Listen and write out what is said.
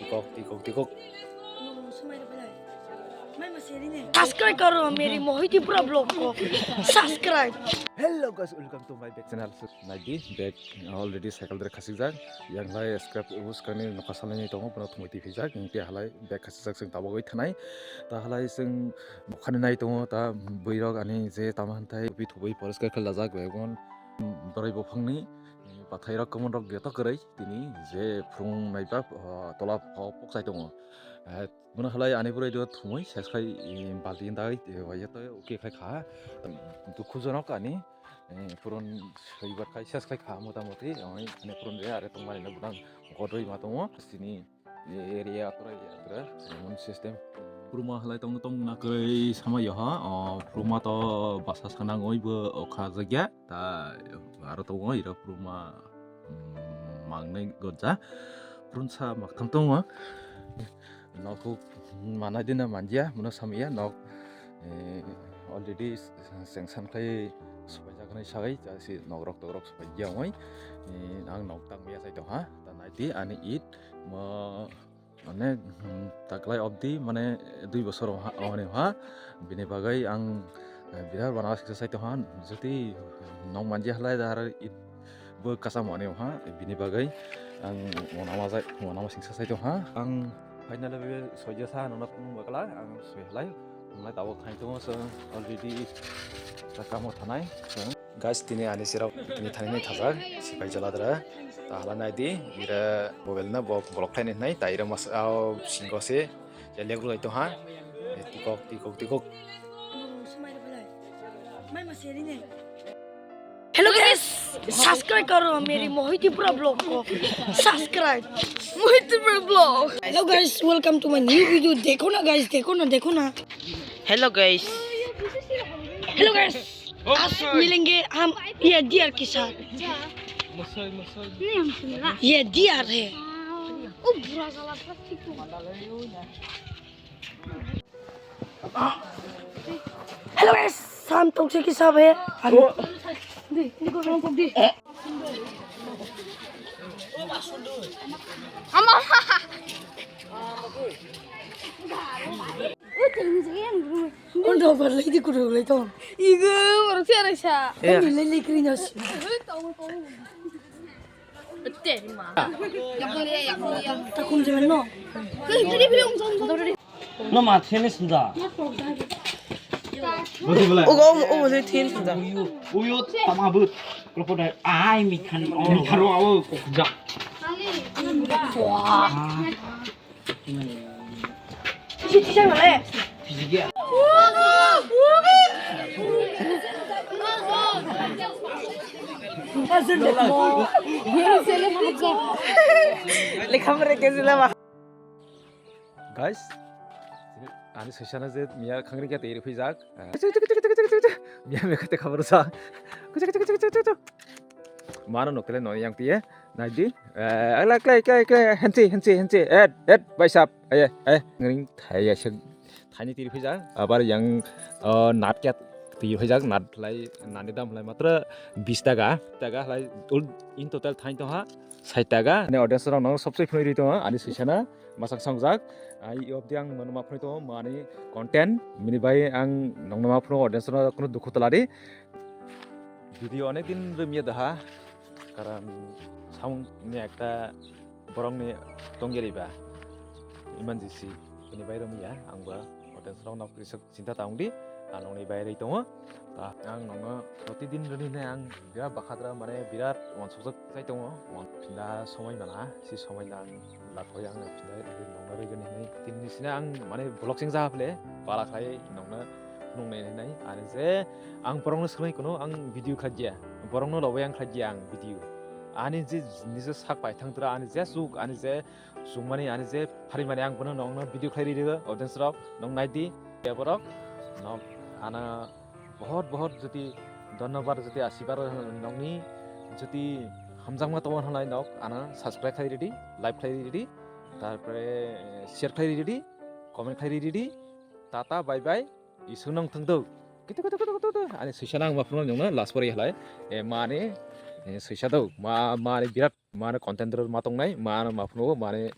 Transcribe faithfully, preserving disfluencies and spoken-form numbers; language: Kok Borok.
Kok, tikok, tikok. Subscribe karo meri Mohiti Pura vlog ko. Subscribe. Hello guys, welcome to my back channel. So, naidi bag already cycle dere khasijak. Yang lai scrap us kani nokha salai tongo, bono thumui twi phaijak. Yang te halai bag khasijak, sing tabok oi thanai. Ta halai sing mokhani nai tongo, ta bwrwi rok ani je tamo hantai bi thubui poriskar khlajak, begon bwrwi buphangni bathai rok kwmon rok joto kwrwi. Tini je phwrwng naiba, ah, tola o pok chai tongo. Eh, bono halai ani bwrwi do thumui ses khai, eh, balti dai, eh, waiya to uki khai kha. Dukhujonok ani, eh, puron soibar khai ses khai kha mota moti. Ani puron je are tongmani no budang godoi ma tongo. Sini area atura area atura, immune system. Puruma halai tong tong na kwrwi sama yo ha. O, puruma to basa sanang oi bo okha jagya. Ta aro tongo iro puruma, mm, mangnai gotja. Purunsa maktham tongo. Nokuk manai dina manjia, mano samya nok, eh, already sengsan khai supai jaganai sagai, ta si nok rok tok rok supai dia oi. Eh, ang nok tang mia sai tong ha, ta naiti ani it mo Mane, hmm, taklai obdi, mane, dui bosor ha, oni ha, bini bagwi ang, eh, birat wana singsa sai tongha, jodi nok manja halai da har it bo kasam oni ha, bini bagwi ang wana ma jai, wana ma singsa sai tongha. Ang finally be soija sa nokna phunuk bakla, ang soi halai, nokna tabok thang tongo, so already ta kamo thanai, so. Guys, tini ani sirok tini thani nai thajak, sipai jaladra. Ta hala nai di, ira mobile na bo block thai nai, ta ira mas, ah, singo se, ya lek rulai tongha. Eh, tikok, tikok, tikok. Hello guys, subscribe karo meri Mohiti Pura vlog ko. Subscribe. Mohiti Pura vlog. Hello guys, welcome to my new video. Dekho na guys, dekho na, dekho na. Hello guys. Hello guys. आज मिलेंगे हम ये डियर के साथ। नहीं, हम सुन रहा। ये डियर है। ओ बुरा साला, प्लास्टिक को। Hello guys, हम टॉक्सिक के साथ है। हम Udah balik di kudu lai tong. Igo, orang siapa sih? Ini lele krinas. Takun jalan no. No ma thene sunda. Ugo ugo le thil sunda. Uyo tama but. Kropo dai ai mi khan mi kharo awo kokja. Wah. Guys, ani soisana je miya khangri khe twi rwphijak. Miya miya khe twi khabar sa. Mano nokle no yang tiye. Naidi. Eh, ala klai klai klai klai, hensi hensi hensi. Et et, baisap. Aye aye, ngring thai ya sek. Thaini tiri phijak. Abar yang, eh, nat kya tiri phijak, nat lai, nani dam lai matra bis taka. Taka lai, ul, in total thain tongha sait taka. Ani audience rok no sobse phunui ri tongo, ani soisana masak songjak. Ai obdi ang mano ma phunui tongo, mani content. Mini bai ang nongno ma phunuk audience rok no kunu dukhu taladi. Video onek din rwmya daha, karon samung ni ekta borok ni tongjari ba emergency, bini bai rwmya ang ba hotel rok nok risok chinta ta wngdi, ang nokni bai rwi tongo. Ta ang nokno protidin rwni hinwi ang birat bakhatra, mane birat uansukjak chai tongo. Phinda somoi mana, si somoi lang. Lakhoi ang phinda nongna rwgani hinwi. Tini sina ang mane vlog sing jaha phle, pala khlai nongna nongnai hinwi. Ani je ang borokno swngwi kuno ang video khlaiya. Borokno lobai ang khlaiya ang video. Ani je nijor sak paithang tura, ani je suk, ani je sungmani, ani je pharimani ang bono nongno video khlai riri audience rok nong naidi. Borok nok ana Bohot bohot jodi dhonnobad, jodi asirbar nokni jodi hamjakma tongo hwnlai nok ano subscribe khlai ridi, like khlai ridi, tarpore share khlai ridi, comment khlai ridi. Tata bye bye, isuk nong thwng do. Kitu kitu kitu kitu kitu. Ani soisa nang ma phunuknai nongno last pore halai. E mani, e, soisa do. Ma, mani birat Mane content rok ma tongnai, mane ma phunukgo, mane